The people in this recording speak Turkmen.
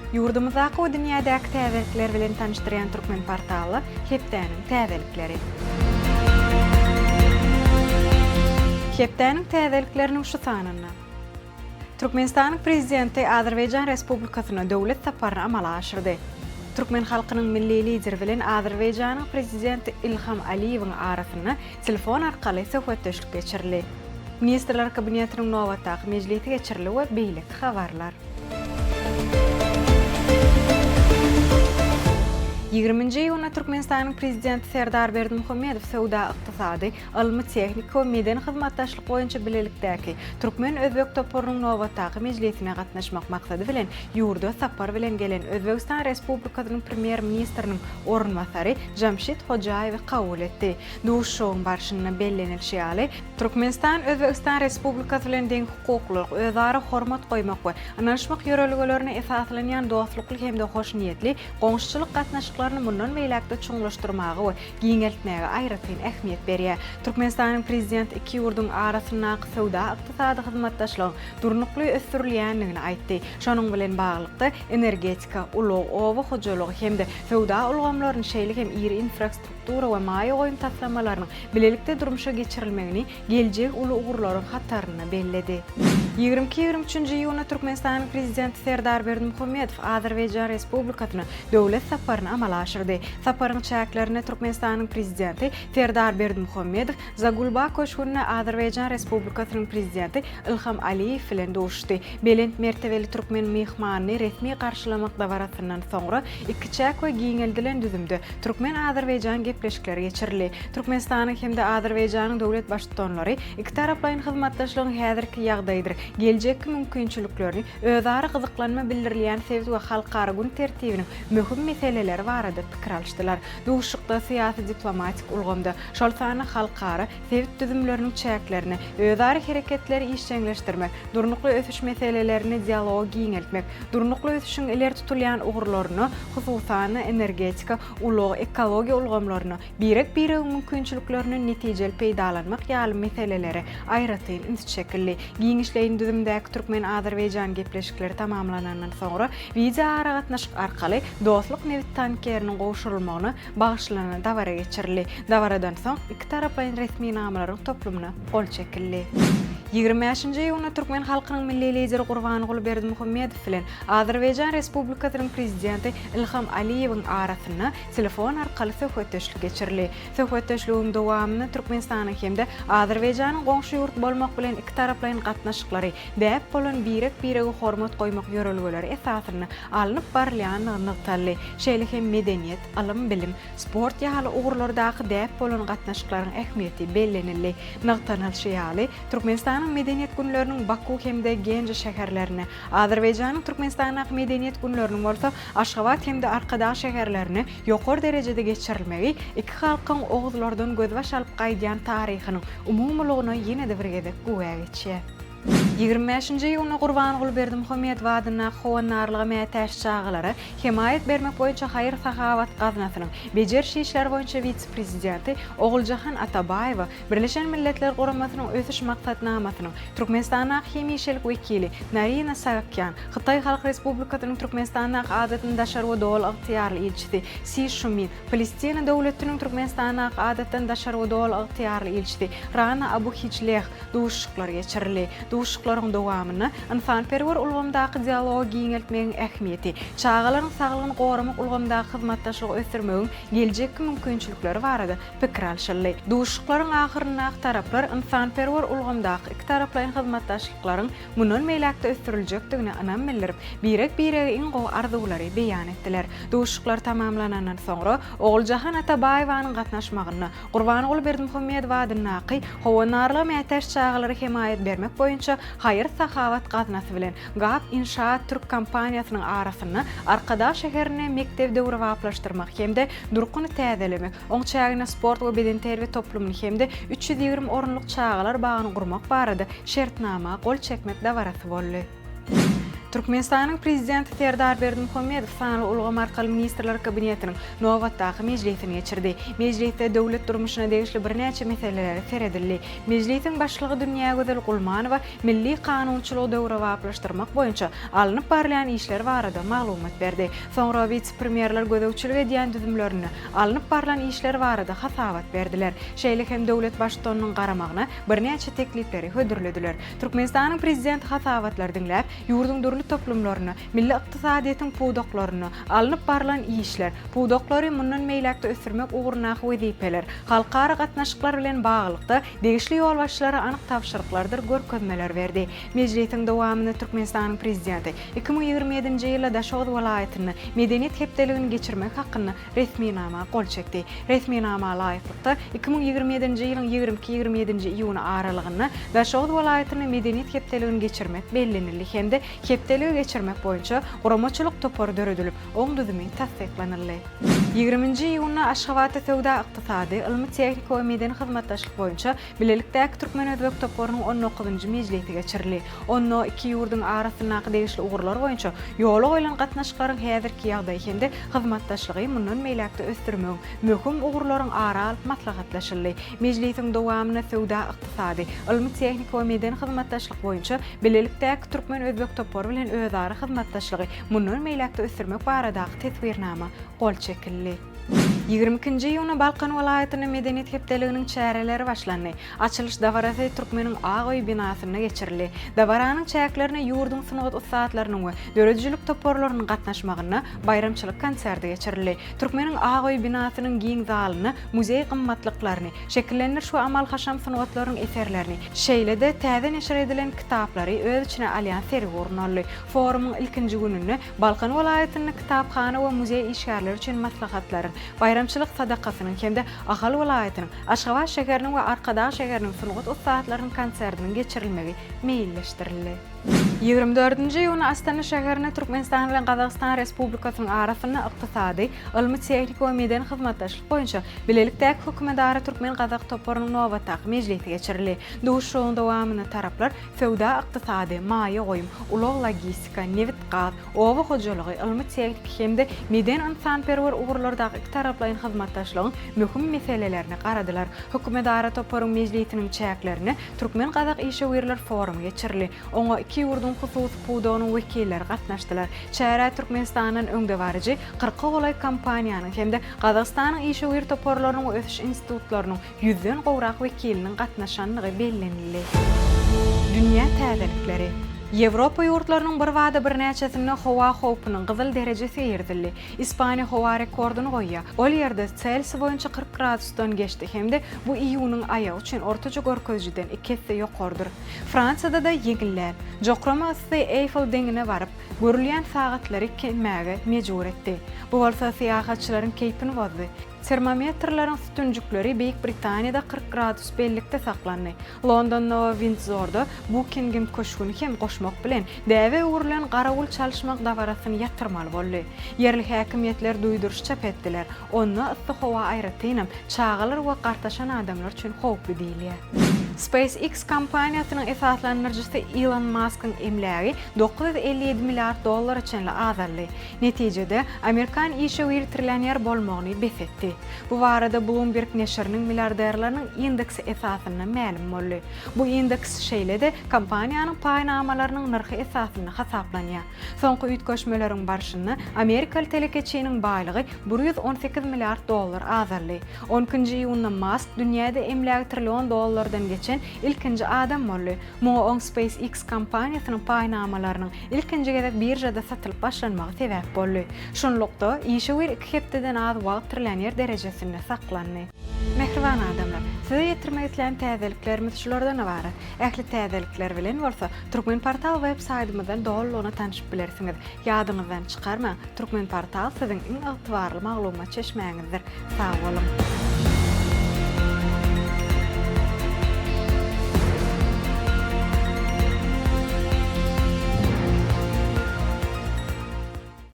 Ýurdumyzdaky we dünýädäki täzelikler bilen tanyşdyrýan Türkmen portally hepdäniň täzelikleri. Hepdäniň täzelikleriniň şu sanynda. Türkmenistanyň Prezidenti Azerbaýjan Respublikasyna döwlet saparyny amala aşyrdy. Türkmen halkynyň Milli Lideri bilen Azerbaýjanyň Prezidenti Ilham Aliýewiň arasynda telefon arkaly söhbetdeşlik geçirildi. Ministrler Kabinetiniň nobatdaky mejlisi geçirildi we beýleki habarlar. Ýigriminji iýunda Türkmenistanyň Prezidenti Serdar Berdimuhamedow söwda-ykdysady, ylmy-tehniki we medeni hyzmatdaşlyk boýunça bilelikdäki türkmen-özbek toparynyň nobatdaky mejlisine gatnaşmak maksady bilen ýurda sapar bilen gelen Özbegistan Respublikasynyň Premýer-ministriniň orunbasary Jamşid Hojaýewi kabul etdi. Duşuşygyň barşynda bellenilişi ýaly, Türkmenistan Özbegistan Respublikasy bilen deňhukuklylyk, özara hormat goýmak we ynanyşmak ýörelgelerine esaslanýan dostlukly hem-de hoşniýetli goňşuçylyk gatnaşyklaryny mundan beýläk-de çuňlaşdyrmaga we giňeltmäge aýratyn ähmiýet berýär. Türkmenistanyň Prezidenti iki ýurduň arasyndaky söwda-ykdysady hyzmatdaşlygyň durnukly ösdürilýändigini aýtdy. Şonuň bilen baglylykda, energetika, ulag, oba hojalygy hem-de söwda ulgamlaryny, şeýle hem iri infrastruktura we maýa goýum taslamalarynyň bilelikde durmuşa geçirilmegini geljegi uly ugurlaryň hatarynda belledi. 22-ýigrimi üçünji iýunda Türkmenistanyň Prezidenti Serdar Berdimuhamedow Azerbaýjan Respublikasyna döwlet saparyny amala aşyrdy. Saparyň çäklerinde Türkmenistanyň Prezidenti Serdar Berdimuhamedow Zagulba köşgünde Azerbaýjan Respublikasynyň Prezidenti Ilham Aliýew bilen duşuşdy. Belent mertebeli türkmen myhmanyny resmi garşylamak dabarasyndan soňra ikiçäk we giňeldilen düzümde türkmen-azerbaýjan gepleşikleri geçirildi. Türkmenistanyň hem-de Azerbaýjanyň döwlet Baştutanlary ikitaraplaýyn hyzmatdaşlygyň häzirki ýagdaýydyr geljekki mümkinçiliklerini, özara gyzyklanma bildirilýän sebit we halkara gün tertibiniň möhüm meseleleri barada pikir alyşdylar. Duşuşykda syýasy-diplomatik ulgamda, şol sanda halkara, sebit düzümleriniň çäklerinde özara hereketleri işjeňleşdirmek, durnukly ösüş meselelerinde dialogy giňeltmek, durnukly ösüşiň ileri tutulýan ugurlaryna, hususan-da, energetika, ulag, ekologiýa ulgamlaryna birek-biregiň mümkinçiliklerinden netijeli peýdalanmak ýaly meselelere aýratyn üns çekildi. Giňişleýin düzümdäki türkmen-azerbaýjan gepleşikleri tamamlanandan soňra, wideoaragatnaşyk arkaly Dostluk nebit tankeriniň gowşurylmagyna bagyşlanan dabara geçirildi. Dabaradan soň ikitaraplaýyn resminamalaryň toplumyna gol çekildi. 25-nji iýunda türkmen halkynyň Milli Lideri Gurbanguly Berdimuhamedow bilen Azerbaýjan Respublikasynyň Prezidenti Ilham Aliýewiň arasynda telefon arkaly söhbetdeşlik geçirildi. Söhbetdeşligiň dowamynda Türkmenistanyň hem-de Azerbaýjanyň goňşy ýurt bolmak bilen ikitaraplaýyn gatnaşyklary däp bolan birek-birege hormat goýmak ýörelgeleri esasynda alnyp barylýandygy nygtaldy. Şeýle hem medeniýet, ylym-bilim, sport ýaly ugurlardaky däp bolan gatnaşyklaryň ähmiýeti bellenildi. Nygtanylyşy ýaly, Türkmenistanyň Medeniýet günleriniň Baku hem-de Genji şäherlerinde, Azerbaýjanyň Türkmenistandaky Medeniýet günleriniň bolsa Aşgabat hem-de Arkadag şäherlerinde ýokary derejede geçirilmegi iki halkyň oguzlardan gözbaş alyp gaýdýan taryhynyň umumylygyna ýene-de bir gezek güwä geçýär. 25-nji iýunda Gurbanguly Berdimuhamedow adyndaky Howandarlyga mätäç çagalara hemaýat bermek boýunça haýyr-sahawat gaznasynyň bejeriş işleri boýunça wise-prezidenti Oguljahan Atabaýewa, Birleşen Milletler Guramasynyň Ösüş Maksatnamasynyň Türkmenistandaky hemişelik wekili Narina Sagakýan, Hytaý Halk Respublikasynyň Türkmenistandaky Adatdan daşary we Doly ygtyýarly ilçisi Si Şumin, Palestina Döwletiniň Türkmenistandaky Adatdan daşary we Doly ygtyýarly ilçisi Rana Abu Hijleh duşuşyklar geçirildi. Duşuşyklaryň dowamynda ynsanperwer ulgamdaky dialogy giňeltmegiň ähmiýeti, çagalaryň saglygyny goramak ulgamyndaky hyzmatdaşlygy ösdürmegiň geljekki mümkinçilikleri barada pikir alşyldy. Duşuşyklaryň ahyryndaky taraplar ynsanperwer ulgamdaky ikitaraplaýyn hyzmatdaşlyklaryň mundan beýläk-de ösdüriljekdigine ynam bildirip, birek-birege iň gowy arzuwlary beýan etdiler. Duşuşyklar tamamlanandan soňra, Oguljahan Atabaýewanyň gatnaşmagynda Gurbanguly Berdimuhamedow adyndaky Howandarlyga mätäç çagalara hemaýat bermek boýunça haýyr-sahawat gaznasy bilen Gap Inşaat türk kompaniýasynyň arasynda Arkadag şäherinde mekdebi döwrebaplaşdyrmak hem-de durkuny täzelemek, oň çäginde sport we bedenterbiýe toplumyny hem-de 320 orunlyk çagalar bagyny gurmak barada şertnama gol çekmek dabarasy boldy. Türkmenistanyň Prezidenti Serdar Berdimuhamedow sanly ulgam arkaly Ministrler Kabinetiniň nobatdaky mejlisini geçirdi. Mejlisde döwlet durmuşyna degişli birnäçe meselelere seredildi. Mejlisiň başlygy Dünýägözel Gulmanowa milli kanunçylygy döwrebaplaşdyrmak boýunça alnyp barylýan işler barada maglumat berdi. Soňra wise-premýerler gözegçilik edýän düzümlerinde alnyp barlan işler barada hasabat berdiler. Şeýle hem döwlet Baştutanynyň garamagyna birnäçe teklipleri hödürlediler. Türkmenistanyň Prezidenti hasabatlary diňläp, ýurduň dürli toplumlarynda, milli ykdysadyýetiň pudaklarynda alnyp barlan işler, pudaklary mundan beýläk-de ösdürmek ugrundaky wezipeler, halkara gatnaşyklar bilen baglylykda degişli ýolbaşçylara anyk tabşyryklardyr görkezmeler berdi. Mejlisiň dowamynda Türkmenistanyň Prezidenti 2027-nji ýylda Daşoguz welaýatynda Medeniýet hepdeligini geçirmek hakynda resminama gol çekdi. Resminama laýyklykda, 2027-nji ýylyň 22-27-nji iýuny aralygynda Daşoguz welaýatynda Medeniýet hepdeligini geçirmek bellenildi hem-de hepdeligi geçirmek boýunça guramaçylyk topary döredilip, oň düzümi tassyklanyldy. Ýigriminji iýunda Aşgabatda söwda-ykdysady, ylmy-tehniki we medeni hyzmatdaşlyk boýunça bilelikdäki türkmen-özbek toparynyň on dokuzynjy mejlisi geçirildi. Onda iki ýurduň arasyndaky degişli ugurlar boýunça ýola goýlan gatnaşyklaryň häzirki ýagdaýy hem-de hyzmatdaşlygy mundan beýläk-de ösdürmegiň möhüm ugurlaryň ara alyp maslahatlaşyldy. Mejlisiň dowamynda söwda-ykdysady, ylmy-tehniki we medeni hyzmatdaşlyk boýunça bilelikdäki türkmen-özbek topary bilen özara hyzmatdaşlygy mundan beýläk-de ösdürmek baradaky Teswirnama gol çekildi. 22-nji iýunda Balkan welaýatynda Medeniýet hepdeliginiň çäreleri başlandy. Açylyş dabarasy Türkmeniň ak öýi binasynda geçirildi. Dabaranyň çäklerinde ýurduň sungat ussatlarynyň we döredijilik toparlarynyň gatnaşmagynda baýramçylyk konserti geçirildi. Türkmeniň ak öýi binasynyň giň zalynda muzeý gymmatlyklaryny, şekillendiriş we amal-haşam sungatlarynyň eserlerini, şeýle-de täze neşir edilen kitaplary öz içine alýan sergi gurnaldy. Forumyň ilkinji gününde Balkan welaýatynda kitaphana we muzeý işgärleri üçin maslahatlaryň, baýramçylyk sadakasynyň hem-de Ahal welaýatynyň, Aşgabat şäheriniň we Arkadag şäheriniň sungat ussatlarynyň konsertiniň geçirilmegi meýilleşdirildi. 24-nji iýunda Astana şäherinde Türkmenistan bilen Gazagystan Respublikasynyň arasynda ykdysady, ylmy-tehniki we medeni hyzmatdaşlyk boýunça bilelikdäki hökümetara türkmen-gazak toparynyň nobatdaky mejlisi geçirildi. Duşuşygyň dowamynda taraplar söwda-ykdysady, maýa goýum, ulag-logistika, nebit-gaz, oba hojalygy, ylmy-tehniki hem-de medeni-ynsanperwer ugurlardaky ikitaraplaýyn hyzmatdaşlygyň möhüm meselelerine garadylar. Hökümetara toparyň mejlisiniň çäklerinde Türkmen-gazak işewürler forumy geçirildi. Oňa iki ýurduň hususy pudagynyň wekilleri gatnaşdylar. Çärä Türkmenistandan öňdebaryjy kyrka golaý kompaniýanyň hem-de Gazagystanyň işewür toparlarynyň we ösüş institutlarynyň ýüzden gowrak wekiliniň gatnaşandygy bellenildi. Dünýä täzelikleri. Ýewropa ýurtlarynyň birbada birnäçesinde howa howpunyň gyzyl derejesi girizildi. Ispaniýa howa rekordyny goýýar. Ol ýerde Selsiý boýunça 40 gradusdan geçdi hem-de bu iýunyň aýagy üçin ortaça görkezijiden iki esse ýokarydyr. Fransiýada-da ýeňil däl. Jokrama yssy Eýfel deňine baryp, görülýän sagatlary kemmäge mejbur etdi. Bu bolsa syýahatçylaryň keýpini bozdy. Termometrleriň sütünjikleri Beýik Britaniýada 40 gradus bellikde saklandy. Londonda we Windzorda Bukingem köşgüni hem goşmak bilen, däbe öwrülen garawul çalyşmak dabarasyny ýatyrmaly boldy. Ýerli häkimiýetler duýduryş çap etdiler. Onda yssy howa aýratynam, çagalar we gartaşan adamlar üçin howply diýilýär. SpaceX kompaniýasynyň esaslandyryjysy Ilon Maskyň emlägi 957 milliard dollara çenli azaldy. Netijede, amerikan işewüri trillioner bolmagyny bes etdi. Bu barada Bloomberg neşiriniň milliarderleriniň indeksi esasynda mälim boldy. Bu indeks şeýle-de kompaniýanyň paýnamalarynyň nyrhy esasynda hasaplanýar. Soňky üýtgeşmeleriň barşynda amerikaly telekeçiniň baýlygy 118 milliard dollar azaldy. On ikinji iýunda Mask dünýäde emlägi trillion dollardan geçen ilkinji adam boldy. Muňa oň SpaceX kompaniýasynyň paýnamalarynyň ilkinji gezek biržada satylyp başlanmagy sebäp boldy. Şunlukda, işewür iki hepdeden az wagt trillioner derejesinde saklandy. Mähriban adamlar, size ýetirmek islän täzeliklerimiz şulardan ybarat. Ähli täzelikler bilen bolsa Turkmenportal web saýtymyzdan dolulygyna tanşyp bilersiňiz. Ýadyňyzdan çykarmaň, Turkmenportal siziň iň ygtybarly maglumat çeşmäňizdir. Sag boluň!